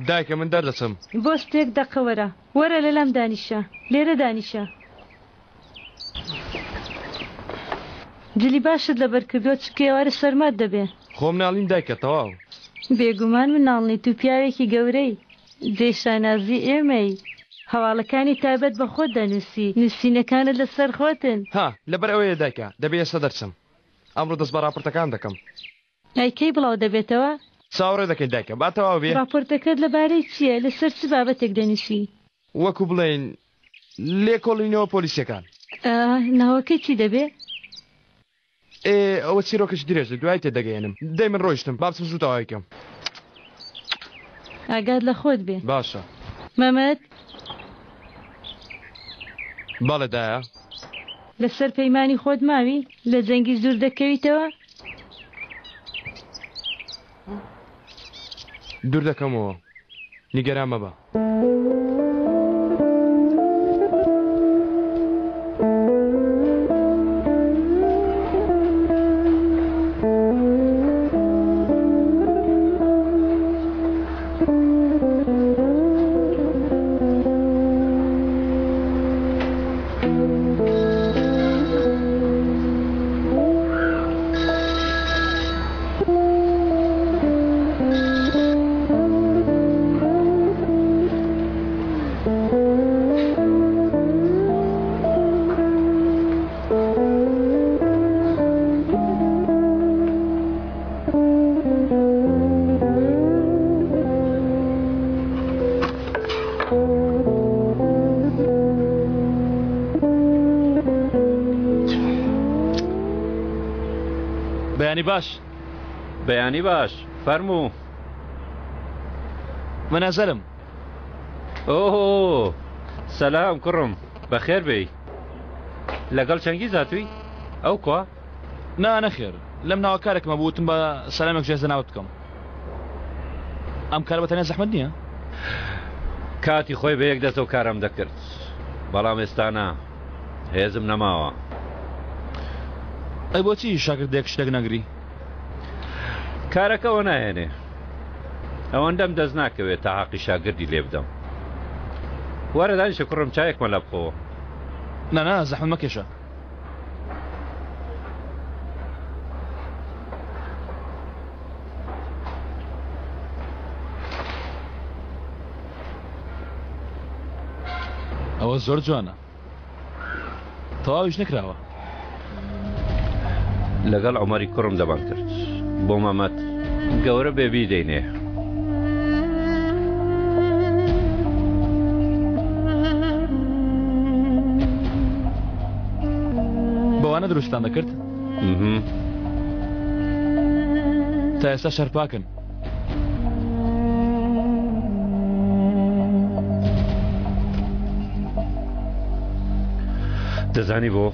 دایکە من دەردەچم. بۆستێک دەقە وەرە. وەرە لەلام دانیشە. لێرە دانیشە. جلی باشت لەبەر کردووە چونکە ئێوارە سەرمات دەبێ. خۆ مناڵ نیم دایکە تەواو. بێگومان مناڵ نیت و پیاوێکی گەورەی. جێی شانازی ئێمەی. هەواڵەکانی تایبەت بە خۆت دەنووسی. نووسینەکانت لەسەر خۆتن. ها لەبەر ئەوەیە دایکە دەبێ ئێستا دەرچم. ئەمڕۆ دەست بە ڕاپۆرتەکان دەکەم. ئەی کەی بڵاو دەبێتەوە؟ چاوەڕێ دەکەین دایکە با تەواو بێ. ڕاپۆرتەکەت لەبارەی چییە؟ لەسەر چ بابەتێک دەنووسی؟ وەکو بڵێین لێکۆڵینەوە پۆلیسیەکان. ئا، ناوەکەی چی دەبێ؟ ئێ ئەوە چیرۆکێکی درێژە دوای تێدەگەیەنم. دەی من ڕۆیشتم با بچم زوو تەواوی کەم. ئاگات لە خۆت بێ. باشە. مەمەد. بەڵێ دایە. لەسەر پەیمانی خۆت ماوی؟ لە جەنگیز دوور دەکەویتەوە؟ دوور دەکەمەوە نیگەران مەبە. بەیانی باش. بەیانی باش فەرموو. من ئەزەلم. ئۆهۆ سەلام کوڕم بەخێر بێی. لەگەڵ چەنگیز هاتووی؟ ئەو کوا؟ نا نەخێر لەم ناوە کارێکم هەبوو وتم بە سەلامێک ژێر زەناوت بکەم. ئەم کارە بە تەنیا زەحمەت نییە؟ کاتی خۆی بە یەک دەست ئەو کارەم دەکرد بەڵام ئێستا نا هێزم نەماوە. ئەی بۆچی شاگردێک شتێک نەگری؟ کارەکە ئەوە ناهێنێ ئەوەندەم دەست ناکەوێت تا حەقی شاگردی لێ بدەم. وەرە دانیشە کوڕم چایەکمان لا بخۆوە. نا نا زەحمەت مەکێشە. ئەوە زۆر جوانە تەواویش نەکراوە. لەگەڵ عومەری کوڕم دەمان کرد بۆ مەمەد گەورە بێ بیدەینێ. بەوانە دروستتان دەکرد؟ تا ئێستا شەرپاکن. دەزانی بۆ؟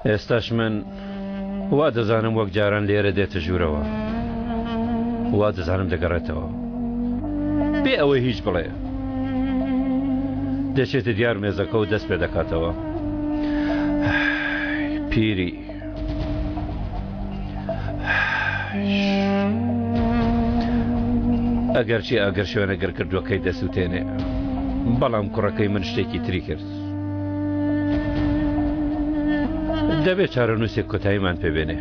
ئێستاش من وا دەزانم وەک جاران لێرە دێتە ژوورەوە وا دەزانم دەگەڕێتەوە بێ ئەوەی هیچ بڵێ دەچێتە دیار مێزەکە و دەست پێ دەکاتەوە پیری ئەگەرچی ئاگر شوێنە گڕکردووەکەی دەسووتێنێ بەڵام کوڕەکەی من شتێکی تری کرد دەبێت چارەنووسێک کۆتاییمان پێ بێنێ.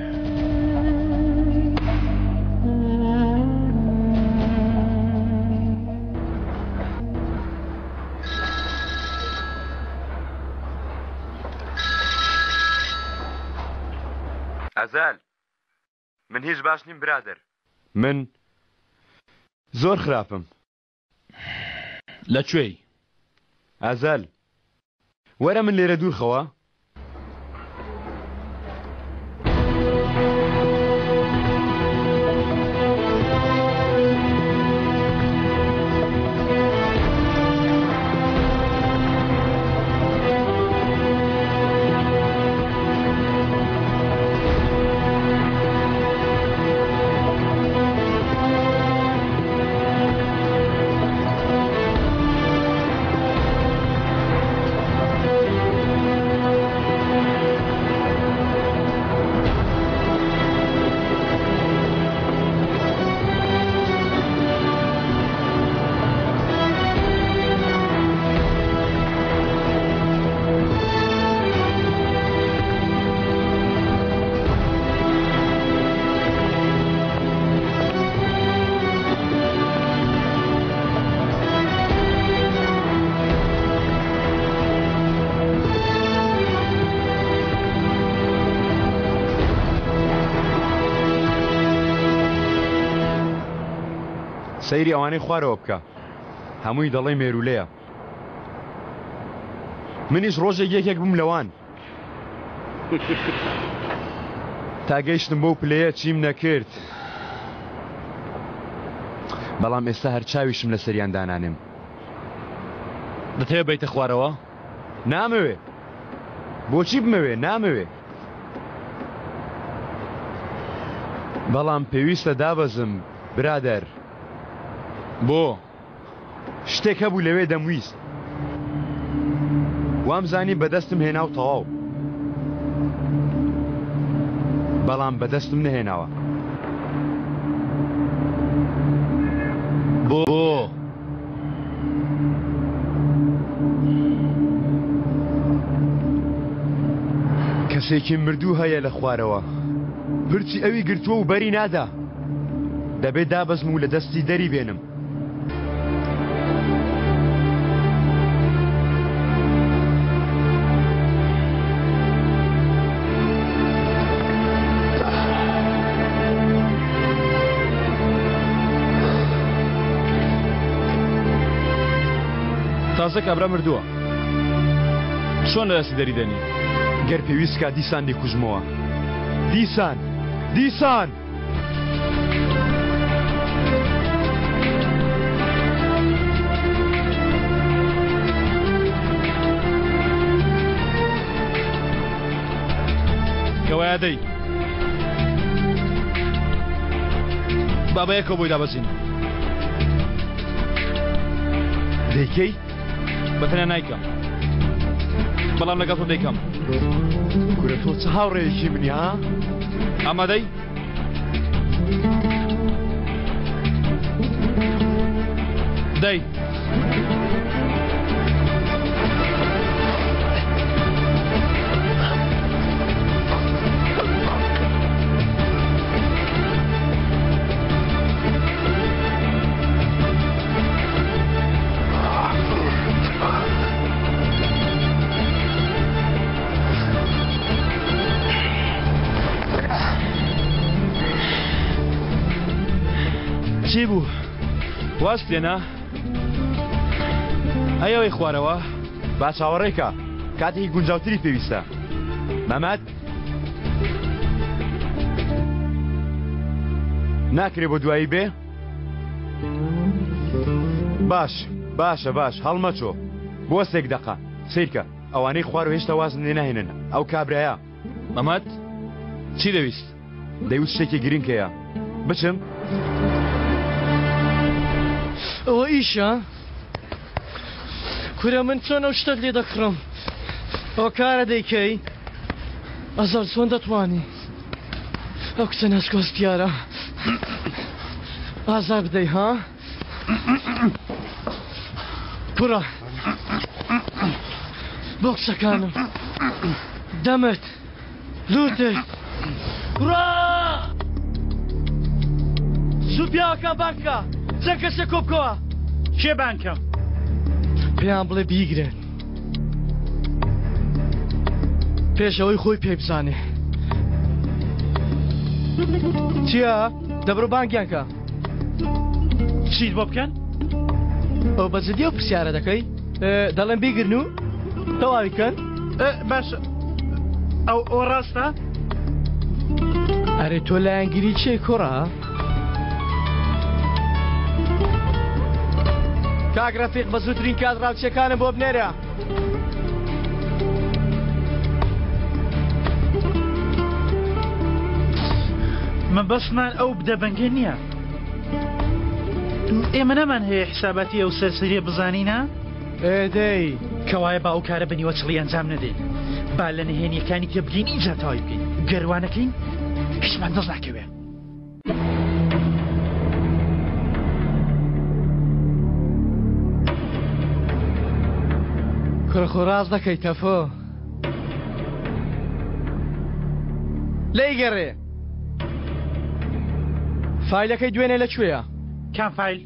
ئەزەل من هیچ باش نیم برادەر. من زۆر خراپم. لە کوێی؟ ئەزەل وەرە من لێرە دوور خەوە. سەیری ئەوانەی خوارەوە بکە هەمووی دەڵێی مێروولەیە. منیش ڕۆژێک یەکێک بووم لەوان. تا گەیشتم بەو پلەیە چیم نەکرد. بەڵام ئێستا هەر چاویشم لەسەریان دانانێم. دەتەوێ بێیتە خوارەوە؟ نامەوێ. بۆچی بمەوێ؟ نامەوێ. بەڵام پێویستە دابەزم برادەر. بۆ؟ شتێک هەبوو لەوێ دەمویست. وامزانی بەدەستم هێنا و تەواو. بەڵام بەدەستم نەهێناوە. بۆ؟ کەسێکی مردوو هەیە لە خوارەوە. پرچی ئەوی گرتووە و بەری نادا. دەبێ دابەزم و لە دەستی دەری بێنم. تازە کابرا مردووە چۆن لە دەستی دەری دێنی؟ گەر پێویست کا دیسان دەیکوژمەوە. دیسان! دیسان! کەوایە دەی با بەیەکەوە بۆی دابەزین. دەیکەی؟ بە تەنیا نایکەم بەڵام لەگەڵ تۆ دەیکەم. کورە تۆ چ هاوڕێیەکی منی ها؟ ئامادەی؟ دەی. چی بوو؟ واز لێنا؟ ئەی ئەوەی خوارەوە؟ با چاوەڕێکە کاتێکی گونجاوتری پێویستە مەمەد ناکرێ بۆ دوایی بێ؟ باش باشە باش هەڵمەچۆ بۆ سێک دەقە سیرکە ئەوانەی خوار و هێشتا وازم لێ ناهێنن ئەو کابرایە مەمەد چی دەویست؟ دەیوت شتێکی گرنگ هەیە بچم؟ ئەوە ئیشە؟ کورە من چۆن ئەو شتەت لێ دەکڕم؟ ئەوە کارە دەیکەی؟ ئازار چۆن دەتوانی ئەو کچە ناسکۆستیارە ئازار بدەی ها؟ کوڕە بۆ قسەکانم دەمت لوتت کوڕە زوو پیاوەکان بانگ بکە چەند کەسێک کۆ بکەوە. کێ بانگ کەم؟ پێیان بڵێ بیگرن پێش ئەوەی خۆی پێ بزانێ. چییە؟ دەبڕۆ بانگیان کە. چیت بۆ بکەن؟ ئەو بە جدی ئەو پرسیارە دەکەی؟ دەڵێن بیگرن و تەواوی کەن. باش ئەو ئەو ڕاستە؟ ئەرێ تۆ لایەنگری چێ کوڕە؟ کاک ڕەفیق بە زووترین کات ڕاوچیەکانم بۆ بنێرە. مەبەستمان ئەو بدەبەنگە نییە. ئێمە نەمان هەیە حساباتی ئەو سەرسەریە بزانینە؟ دەی. کەوایە با ئەو کارە بە نیوەچڵی ئەنجام نەدەین. با لە نهێنییەکانی تێبگەین ئینجا تەواوی بکەین. گەر وا نەکەین هیچمان دەست ناکەوێ. کوڕە خۆ ڕاست دەکەی تەفۆ. لێی گەڕێ. فایلەکەی دوێنێ لە کوێیە؟ کام فایل؟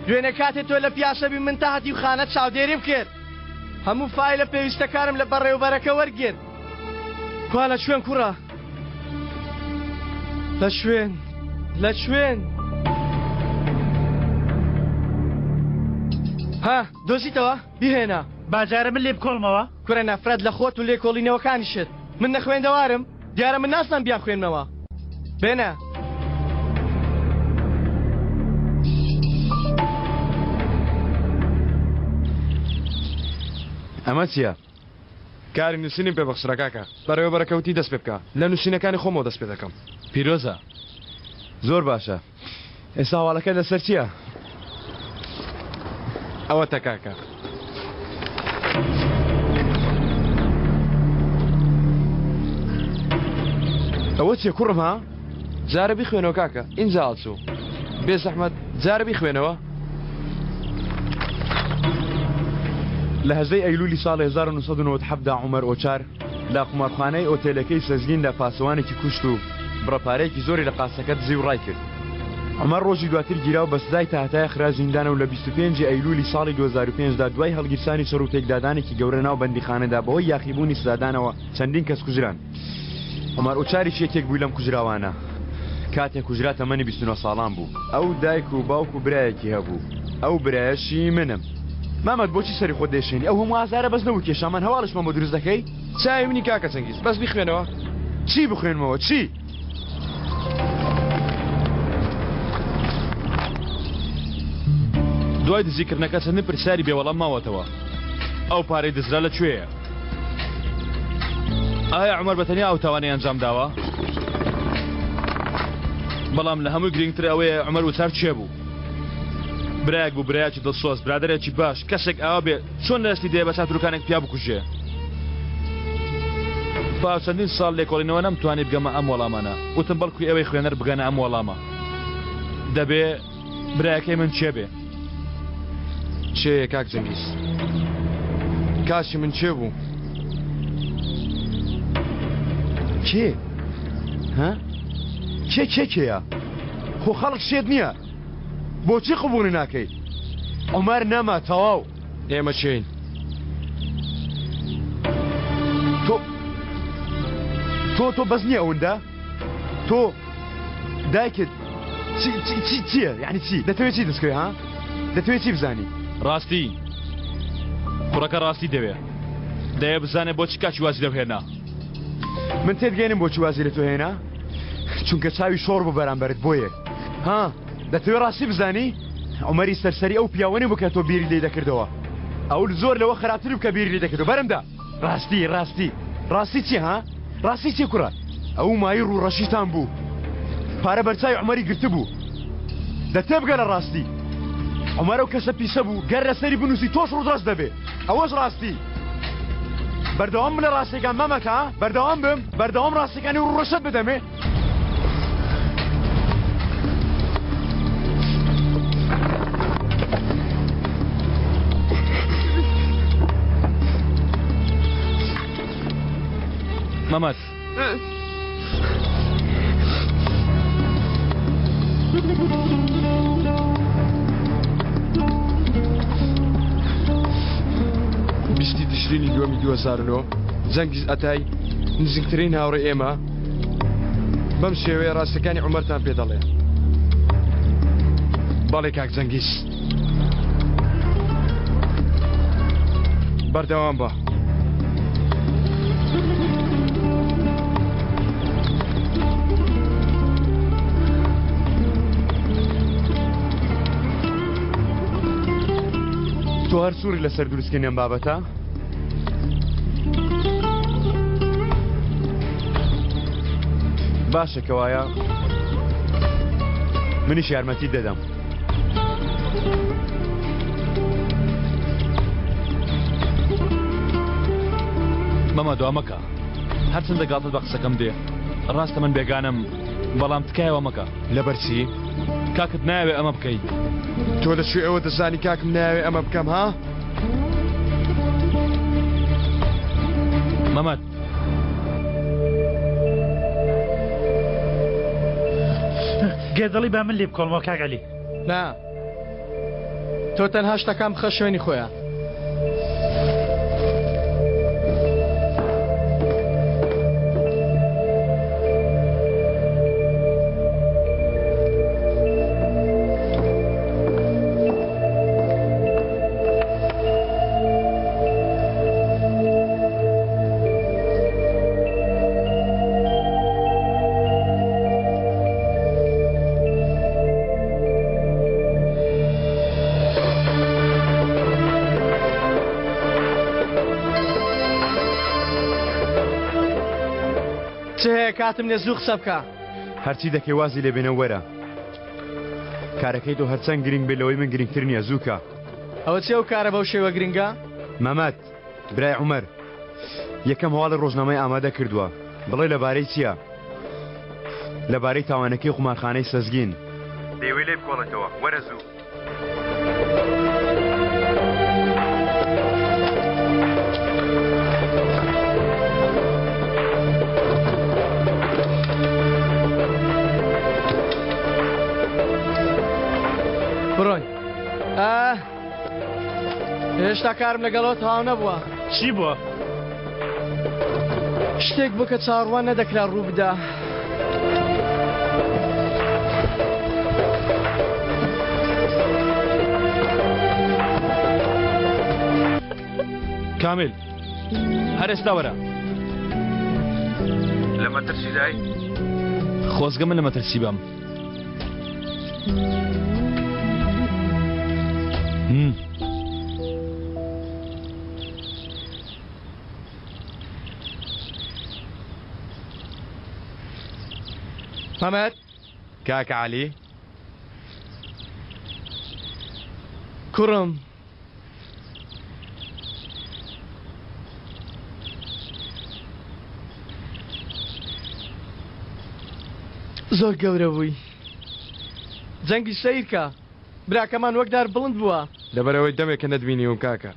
دوێنێ کاتێ تۆ لە پیاسە بی من تا هەتیوخانە چاودێریم کرد. هەموو فایلە پێویستەکانم لە بەڕێوبەرەکە وەرگرت. کوا لە کوێن کوڕە؟ لە کوێن؟ لە کوێن؟ ها دۆزیتەوە؟ بیهێنە. با جارە من لێ بکۆڵمەوە. کورە نەفرەت لە خۆت و لێکۆڵینەوەکانیشت. من نەخوێندەوارم؟ دیارە من نازانم بیانخوێنمەوە. بێنە. ئەمە چییە؟ کاری نووسینیم پێ بەخشرا کاکە. بەڕێوەبەرەکە وتی دەست پێ بکە. لە نووسینەکانی خۆمەوە دەست پێ دەکەم. پیرۆزە. زۆر باشە. ئێستا هەواڵەکە لەسەر چییە؟ ئەوەتە کاکە. ئەوە چیە کوڕم ها؟ جارە بیخوێنەوە کاکە ئینجا هەڵچوو. بێ زەحمەت جارە بیخوێنەوە. لە هەژدەی ئەیلولی ساڵی 1997 دا عومەر ئۆچار لە قومارخانەی ئۆتێلەکەی سەزگیندا پاسەوانێکی کوشت و بڕە پارەیەکی زۆری لە قاسەکە دزی و ڕایکرد. عومەر ڕۆژی دواتر گیرا و بە سزای تاهەتایە خرا زیندانە و لە 25 ئەیلولی ساڵی 2005 دا دوای هەڵگیرسانی شەڕ و پێکدادانێکی گەورە ناو بەندیخانەدا بەهۆی یاخیبوونی سزادانەوە چەندین کەس کوژران. عومەر ئوچاریش یەکێک بوو لەم کوژراوانە. کاتێک کوژرا تەمەنی 29 ساڵان بوو. ئەو دایک و باوک و برایەکی هەبوو. ئەو برایەشی منم. مامەد بۆچی سەری خۆت دەیشێنی؟ ئەو هەموو ئازارە بەس نەبوو کێشامان هەواڵیشمان بۆ دروست دەکەی؟ چاوی منی کاکە چەنگیز بەس بیخوێنەوە. چی بخوێنمەوە چی؟ دوای دزیکردنەکە چەندین پرسیاری بێوەڵام ماوەتەوە. ئەو پارەی دزرا لە کوێیە؟ ئایا عومەر بە تەنیا ئەو تاوانەی ئەنجام داوە؟ بەڵام لە هەمووی گرنگتر ئەوەیە عومەر وچار کێ بوو؟ برایەک بوو برایەکی دڵسۆز برادەرێکی باش کەسێک ئاوا بێ چۆن لە دەستی دێ بە چاتروکانێک پیا بکوژێ؟ پاش چەندین ساڵ لێکۆڵینەوە نەمتوانی بگەمە ئەم وەڵامانە وتم بەڵکو ئێوەی خوێنەر بگەنە ئەم وەڵامە دەبێ برایەکەی من کێ بێ؟ کێیە کاک جەنگیز؟ کاکی من کێ بوو؟ کێ؟ ها؟ کێ کێ کێیە؟ خۆ خەڵک شێت نییە بۆچی قبوڵی ناکەی؟ عومەر نەما تەواو. ئێمە کێین؟ تۆ تۆ تۆ بەس نییە ئەوەندە؟ تۆ دایکت چی چی چی چییە یعنی چی دەتەوێت چی دەستکەوێ ها دەتەوێت چی بزانی ڕاستی کوڕەکە ڕاستی دەوێ دەیە بزانێ بۆچی کاکی وازی لەو هێنا من تێدگەێنم بۆچی وازی لە تۆ هێنا چونکە چاوی شۆڕ بوو بەرامبەرت بۆیە ها دەتەوێت ڕاستی بزانی عومەری سەرسەری ئەو پیاوەنی بوو کە تۆ بیری لێ دەکردەوە ئەو زۆر لەوە خراپتر بوو کە بیری لێ دەکردەوە بەرمدا ڕاستی ڕاستی ڕاستی چی ها ڕاستی چی کوڕە ئەو مای ڕوو ڕەشیتان بوو پارە بەرچاوی عومەری گرتبوو دە تێبگە لە ڕاستی عومەر ئەو کەسە پیسە بوو گەر لەسەری بنووسی تۆش ڕووت ڕەش دەبێ ئەوەش ڕاستی بەردەوام بم لە ڕاستیەکان مامەکە بەردەوام بم بەردەوام ڕاستیەکانی ڕوو ڕەشت بدەمێ مەمەد بیستی تشرینی دووەمی 2009 جەنگیز ئەتای نزیکترین هاوڕێ ئێمە بەم شێوەیە ڕاستەکانی عومەرتان پێ دەڵێ. بەڵێ کاک جەنگیز. بەردەوام بە. تۆ هەر سووری لەسەر دروستکردنی ئەم بابەتە؟ باشە کەوایە منیش یارمەتیت دەدەم. مەمە دوا مەکە هەرچەندە گاڵتەت بە قسەکەم دێ ڕاستە من بێگانەم بەڵام تکایە وا مەکە. لەبەر چی؟ کاکت نایەوێ ئەمە بکەی. تۆ لە کوێ ئەوە دەزانی کاکم نایەوێ ئەمە بکەم ها؟ مەمەد. گەر دەڵی با من لێ بکۆڵمەوە کاک عەلی. نا تۆ تەنها شتەکان بخە شوێنی خۆیان. چ هەیە کاتم نیە زوو قسە بکە. هەرچی دەکەی وازی لێ بێنە وەرە. کارەکەی تۆ هەرچەند گرینگ بێ لەوەی من گرینگتر نییە زوو کە. ئەوە چی ئەو کارە بەو شێوە گرینگە؟ مەمەد برای عومەر یەکەم هەواڵی ڕۆژنامەی ئامادە کردووە بڵێ لەبارەی چییە؟ لەبارەی تاوانەکەی قومارخانەی سەزگین. دەیەوێ لێی بکۆڵێتەوە وەرە زوو. بڕۆین. ئا هێشتا کارم لەگەڵەوە تەواو نەبووە. چی بووە؟ شتێک بوو کە چاوەڕوان نەدەکرا ڕوو بدا. کامیل هەر ئێستا وەرە. لە مەترسیدای؟ خۆزگە من لە مەترسی بم. مەمەد کاکە عەلی کوڕم زۆر گەورە بووی جەنگی سەیرکە براکەمان وەک دار بڵند بووە. لەبەرئەوەی دەمێکە نەتبینیوم کاکە.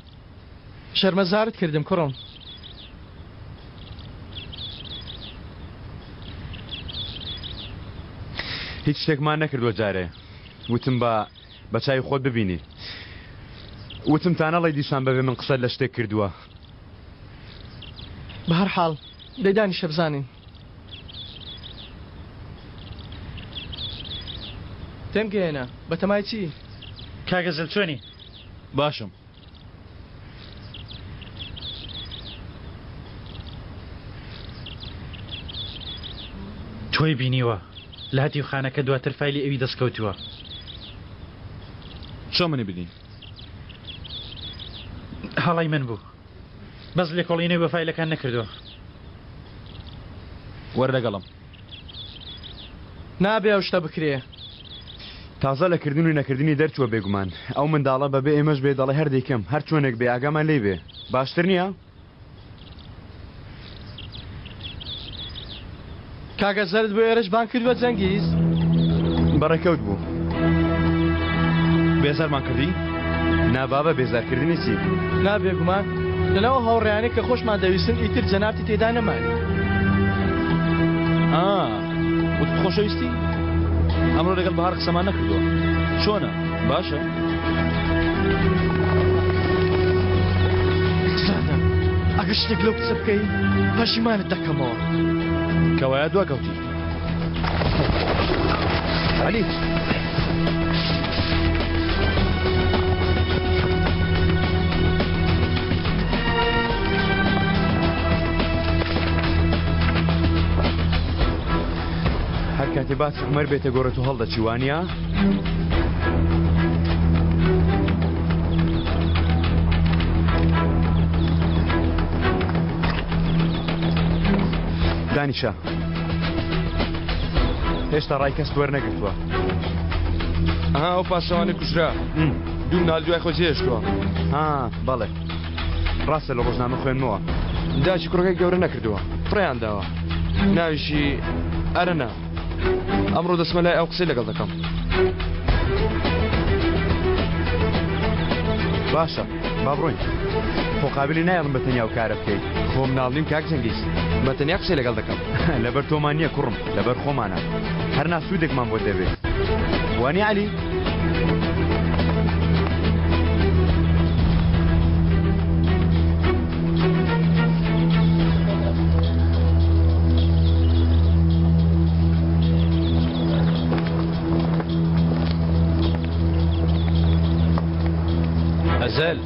شەرمەزارت کردم کوڕم. هیچ شتێکمان نەکردووە جارێ وتم با بە چاوی خۆت ببینی وتم تا نەڵێی دیسان بەبێ من قسەت لە شتێک کردووە. بەهەرحاڵ دەی دانیشە بزانین. تێم گەیەنە بەتەمای چی؟ کاک ئەزەل چۆنی؟ باشم. تۆی بینیوە لە هەتیوخانەکە دواتر فایلی ئەوی دەست کەوتووە. چۆن منی بینی؟ هەڵەی من بوو. بەس لێکۆڵینەوەی بە فایلەکان نەکردووە. وەرە لەگەڵم. نابێ ئەو شتە بکرێ. تازە لە کردن و نەکردنی دەرچووە بێگومان ئەو منداڵە بەبێ ئێمەش بێ دەڵێ هەر دەیکەم هەر چۆنێک بێ ئاگامان لێی بێ باشتر نییە؟ کاکە زەرد بۆ ئێرەش بانگ کردوە جەنگیز؟ بەڕێکەوت بوو. بێزارمان کردی؟ نا بابە بێزارکردنی چی؟ نا بێگومان لەناو ئەو هاوڕێیانەی کە خۆشمان دەویستن ئیتر جەنابتی تێدا نەماوی. ئا وتت خۆشەویستی؟ ئەمڕۆ لەگەڵ بەهار قسەمان نەکردووە. چۆنە؟ باشە؟ زانم ئەگەر شتێک لەو کچە بکەی پەشیمانت دەکەمەوە. کەوایە دواکەوتی. عەلی. هەر کاتێ باسی عومەر بێتە گۆڕێ تۆ هەڵدەچی وانە؟ دانیشە هێشتا ڕای کەست وەرنەگرتووە. ئەها ئەو پاسەوانی کوژرا دوو مناڵ دوای خۆی جێهێشتووە. ها بەڵێ ڕاستە لە ڕۆژنامە خوێنمەوە. داکی کوڕەکەی گەورە نەکردووە فڕێیان داوە ناویشی ئەرەنە. ئەمڕۆ دەچمە لای ئەو قسەی لەگەڵ دەکەم. باشە با بڕۆین. خۆ قابلی نایەڵم بە تەنیا ئەو کارە بکەیت. خۆ مناڵ نیم کاک جەنگیز. بە تەنیا قسەی لەگەڵ دەکەم. لەبەر تۆمان نییە کوڕم، لەبەر خۆمانە. هەر نا سوودێکمان بۆت دەبێ. وانییە عەلی؟ ئەزەل.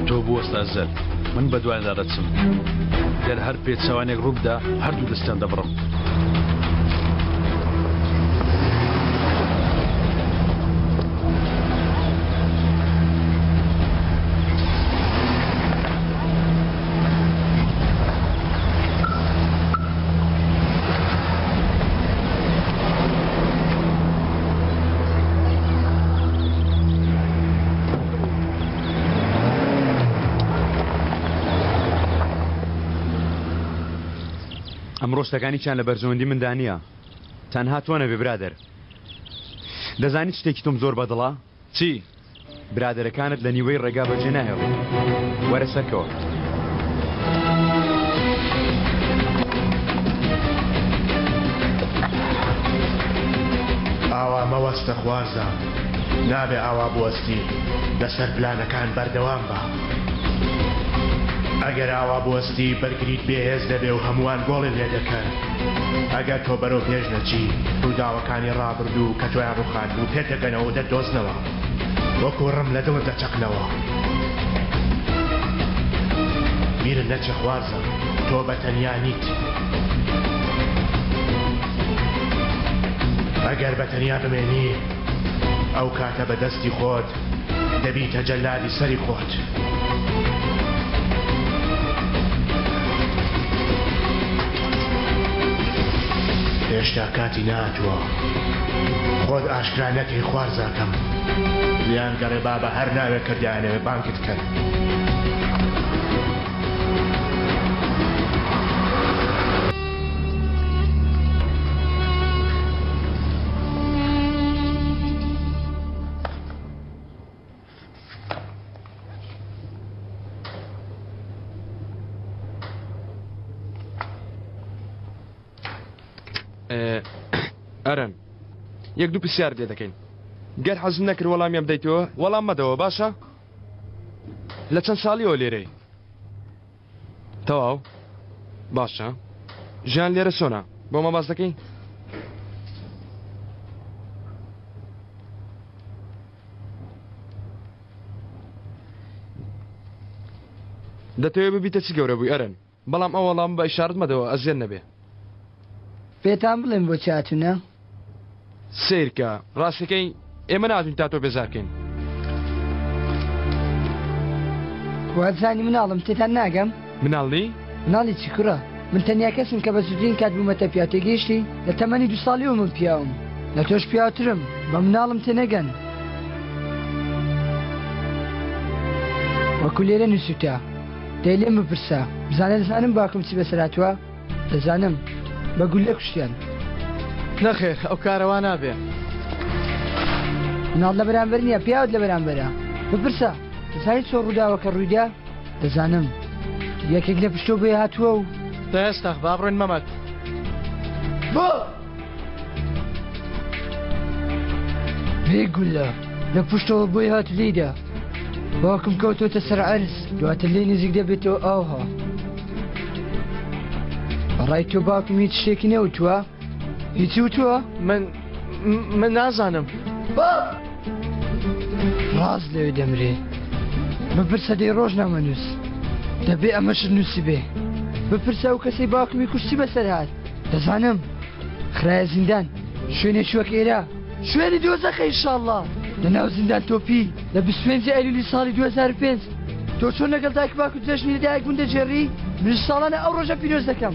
تۆ بوەستە ئەزەل من بەدوایاندا دەچم گەر هەر پێچەوانێک ڕووبدا هەردوو دەستیان دەبڕم. ئەمڕۆ شتەکان هیچیان لە بەرژەوەندی مندا نییە. تەنها تۆ نەبێ برادەر. دەزانی چ شتێکی تۆم زۆر بەدڵە؟ چی؟ برادەرەکانت لە نیوەی ڕێگا بەجێ ناهێڵی. وەرە سەرکەوە. ئاوا مەوەستە خوارزا. نابێ ئاوا بوەستی. لەسەر پلانەکان بەردەوام بە. ئەگەر ئاوا بوەستی بەرگریت بێهێز دەبێ و هەمووان گۆڵی لێ دەکەن. ئەگەر تۆ بەرەو پێش نەچی، ڕووداوەکانی ڕابردوو کە تۆیان ڕووخاندبوو پێت دەگەنەوە و دەتدۆزنەوە. وەکوو ڕم لە دڵت دەچەقنەوە. بیرت نەچێ خوارزا، تۆ بە تەنیا نیت. ئەگەر بە تەنیا بمێنی، ئەو کاتە بە دەستی خۆت دەبیتە جەلادی سەری خۆت. هێشتا کاتی نەهاتووە خۆت ئاشکرا نەکەی خوارزاکەم. لێیان گەڕێ با بە هەر ناوێک کە دەیانەوێ بانگت کەن. ئەرەن یەک دوو پرسیار لێ دەکەین گەر حەزم نەکرد وەڵامیان بدەیتەوە وەڵام مەدەوە باشە لە چەند ساڵیەوە لێرەی تەواو باشە ژیان لێرە چۆنە بۆمان باس دەکەی؟ دەتەوێ ببیتە چ گەورە بووی ئەرن بەڵام ئەو وەڵام بە ئیشارەت مەدەوە ئەزیەت نەبێ. پێتان بڵێم بۆچی هاتوونە؟ سەیرکە ڕاستەکەی ئێمە ناتوین تا تۆ بێزار کەین. وازانی مناڵم تێتان ناگەم؟ مناڵ نی؟ مناڵی چی کوڕە؟ من تەنیا کەسم کە بە زووترین کات بوومەتە پیاو تێگەیشتی؟ لە تەمەنی دوو ساڵیەوە من پیاوم لە تۆش پیاوترم بە مناڵم تێنەگەن. وەکو لێرە نووسوتە دەی لێم بپرسە بزانە دەزانم باوکم چی بەسەر هاتووە؟ دەزانم بە گوللە کوشتیان. نەخێر ئەو کارە وا نابێ. مناڵ لە بەرامبەر نییە پیاوت لە بەرامبەرە بپرسە دەزانی چۆن ڕووداوەکە ڕوویدا؟ دەزانم یەکێک لە پشتۆ بۆی هاتووە و. تا ئێستا با بڕۆین مەمەد. بۆ؟ بێ گوللە لە پشتەوە بۆی هات لێیدا. باوکم کەوتۆتە سەر عەرز دواتر لێی نزیک دەبێتەوە ئاوها. بەڕای تۆ باوکم هیچ شتێکی نەوتووە؟ هیچی وتووە؟ من من نازانم. باب! ڕاست لەوێ دەمرێ. بپرسە دەی ڕۆژنامەنووس. دەبێ ئەمەشت نووسیبێ. بپرسە ئەو کەسەی باوکمی کوشت چی بەسەر هات. دەزانم. خرایە زیندان. شوێنێکی وەک ئێرە. شوێنی دۆزەخە ئیشاڵڵا. لەناو زیندان تۆپی. لە 25 ئەیلولی ساڵی 2005. تۆ چۆن لەگەڵ دایک باوکت جەژنی لەدایکبوون دەگێڕی؟ منیش ساڵانە ئەو ڕۆژە پیرۆز دەکەم.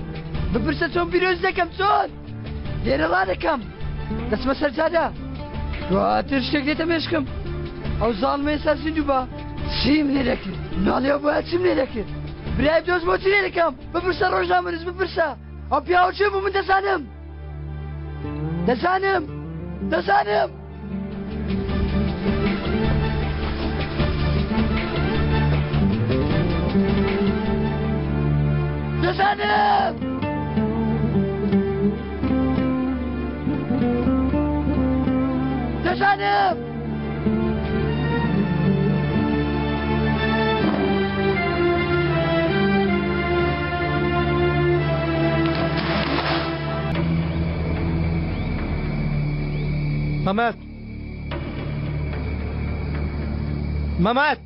بپرسە چۆن پیرۆز دەکەم چۆن؟ لێرە ڕادەکەم دەچمە سەر جادە دواتر شتێک دێتە مێشکم ئەو زاڵمە ئێستا زیندوو بە چیم لێ دەکرد مناڵیەوە بۆیە چیم لێ دەکرد برای دۆست بۆ چی لێ دەکەم بپرسە ڕۆژنامەنووس بپرسە ئەو پیاوە کێ بوو من دەزانم دەزانم دەزانم دەزانم دەزانم مەمەد مەمەد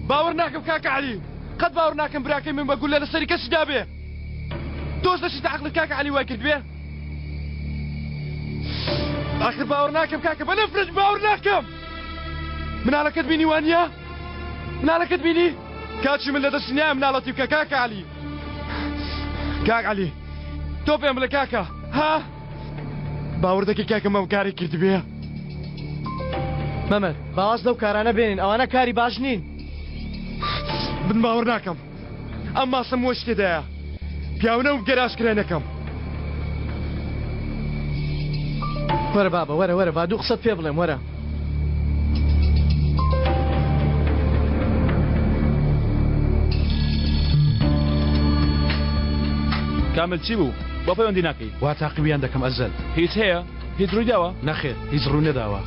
باوەڕ ناکەم کاکە عەلی قەت باوەڕ ناکەم براکەی من بە گوللە لە سەری کەسی دابێ تۆش دەچیتە عەقڵت کاکە عەلی وای کردبێ ئاخر باوەڕ ناکەم کاکە بە نەفرەت باوەڕ ناکەم مناڵەکەت بینی وانە مناڵەکەت بینی کاچی من لە دەستی نایە مناڵەتی بکە کاکە عەلی کاک عەلی تۆ پێم بڵێ کاکە ها باوەڕ دەکەی کاکە مەم کارێک کردبێ؟ مەمەد با واز لەو کارانە بێنین ئەوانە کاری باش نین. من باوەڕ ناکەم ئەم ماسە مووەش تێدایە. پیاو نەبووم گەر ئاشکرای نەکەم. وەرە بابە وەرە وەرە با دوو قسەت پێ بڵێم وەرە. کامل چی بوو؟ بۆ پەیوەندی ناکەی؟ وا تاقیبیان دەکەم ئەزەل. هیچ هەیە؟ هیچ ڕوویداوە؟ نەخێر هیچ ڕووی نەداوە.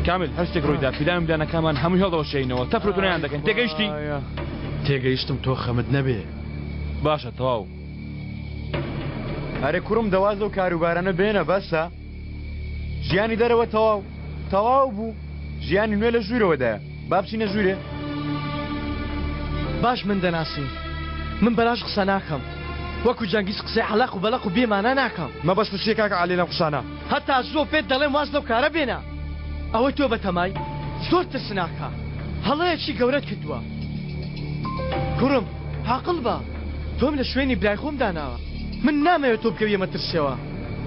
کامل هەر شتێک ڕوویدا پیلان و پیلانەکانمان هەمووی هەڵدەوەشێینەوە تەفر و تونایان دەکەین تێگەیشتی؟ تێگەیشتم تۆ خەمت نەبێ. باشە تەواو. ئەرێ کوڕم دەواز لەو کاروبارانە بێنە بەسە ژیانی دەرەوە تەواو تەواو بوو ژیانی نوێ لە ژوورەوەدایە با بچینە ژوورێ. باش من دەناسی من بەلاش قسە ناکەم وەکو جەنگیز قسەی عەلەق و بەلەق و بێ مانا ناکەم. مەبەستت چیە کاکە عەلی لەم قسانە؟ هەتا زووە پێت دەڵێم واز لەو کارە بێنە ئەوەی تۆ بەتەمای زۆر ترسناکە هەڵەیەکی گەورەت کردووە کوڕم عاقڵ بە تۆم لە شوێنی برای خۆم داناوە من نامەوێت تۆ بکەویە مەترسیەوە.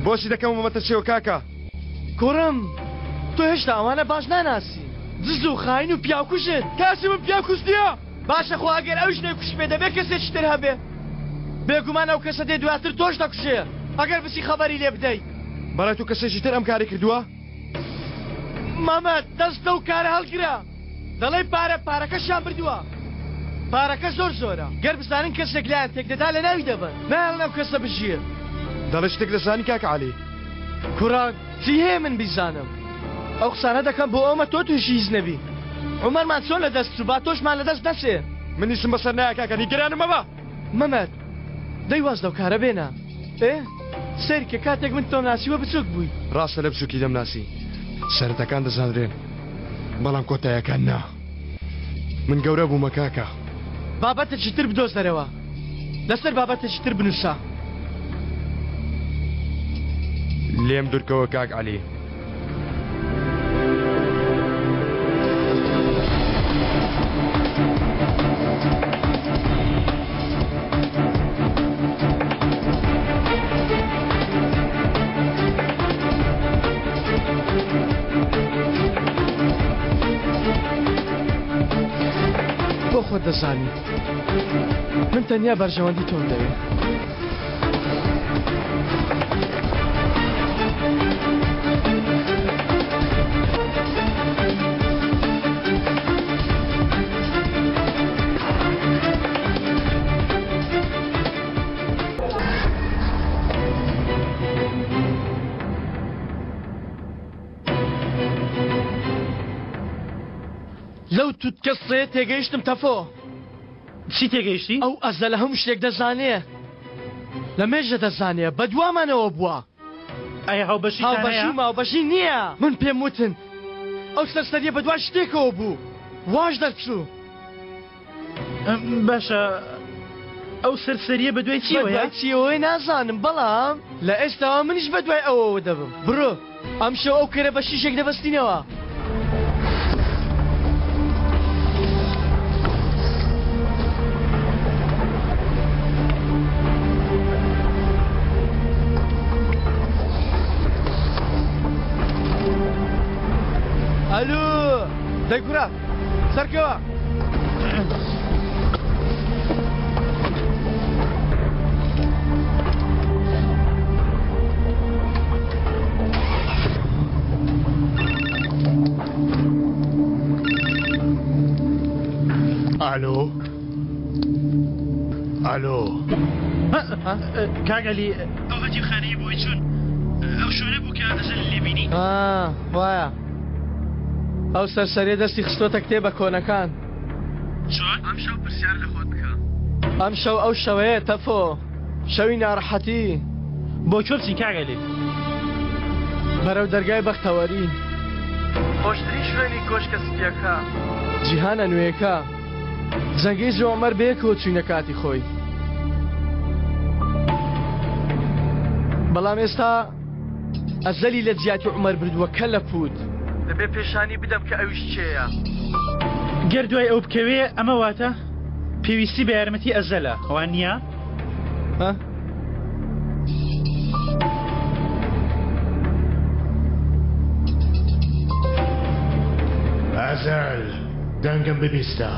بۆچی دەکەومە مەترسیەوە کاکە؟ کوڕم تۆ هێشتا ئەوانە باش ناناسی دز و خاین و پیاوکوژن. کاچی من پیاوکوژ نییە. باشە خۆ ئەگەر ئەویش نەیکوشتبێ دەبێ کەسێکی تر هەبێ بێگومان ئەو کەسە دێ دواتر تۆش دەکوژێ ئەگەر بچی خەبەری لێ بدەی. بەڕای تۆ کەسێکی تر ئەم کارەی کردووە؟ مامە دەست لەو کارە هەڵگرە دەڵێی پارە پارەکەشیان بردووە پارەکە زۆر زۆرە گەر بزانن کەسێک لایان تێکدەدا لەناوی دەبەن نایەڵن ئەو کەسە بژیێ. دەڵێ شتێک دەزانی کاکە عەلی؟ کوڕە چی هەیە من بیزانم؟ ئەو قسانە دەکەم بۆ ئەومە تۆ تووشی هیچ نەبی. عومەرمان چۆن لە دەست چوو با تۆشمان لە دەست نەچێ. من هیچم بەسەر نایە کاکە نیگەرانم مەبە. مەمەد دەی واز لەو کارە بێنە. ئێ سەیرکە کاتێک من تۆم ناسیوە بچوک بووی. ڕاستە لە بچوکی دەمناسی. سەرەتاکان دەزانرێن بەڵام کۆتایەکان نا. من گەورە بوومە کاکە. بابەتێکی تر بدۆزەرەوە لەسەر بابەتێکی تر بنووسە. لێم دوورکەوە کاک عەلی. بۆ خۆت دەزانی من تەنیا بەرژەوەندی تۆم دەوێ. لەو توتکە سێ تێگەیشتم تەفۆ. چی تێگەیشتی؟ ئەو ئەزە لە هەموو شتێک دەزانێ لە مێژە دەزانێ بە دوامانەوە بووە. ئایا هاوبەشیتان هەیە؟ هاوبەشی و ماوبەشی نییە. من پێم وتن ئەو سەرسەریە بە دوای شتێکەوە بوو واش دەرچوو. باشە ئەو سەرسەریە بە دوای چیەوەیە؟ بە دوای چیەوەیە نازانم بەڵام لە ئێستاوە منیش بە دوای ئەوەوە دەبم. بڕۆ ئەمشەو ئەو کەرە بە شیشێک دەبەستینەوە. ئەلو دەی کورە سەرکەوە. ئالۆ ئالۆ کاک عەلی ئەو هەتیوخانەیە بۆی چوون ئەو شوێنە بوو کە ئەزەل لێ بینی وایە ئەو سەرسەریە دەستی خستۆتە کتێبە کۆنەکان. چۆن؟ ئەمشەو پرسیار لە خۆت بکە. ئەمشەو ئەو شەوەیە تەفۆ، شەوی ناڕەحەتی. بۆ کوێ بچین کاک عەلی؟ بەرەو دەرگای بەختەوەری. خۆشترین شوێنی کۆشکە سپییەکە. جیهانە نوێیەکە. جەنگیز و عومەر بەیەکەوە چووینە کاتی خۆی. بەڵام ئێستا. ئەزەلی لە جیاتی عومەر بردووە کەلە پووت. دەبێ پێشانی بدەم کە ئەویش کێیە. گەر دوای ئەو بکەوێ ئەمە واتە پێویستی بە یارمەتی ئەزەلە وا نییە؟ ها؟ ئەزەل دەنگم ببیستە.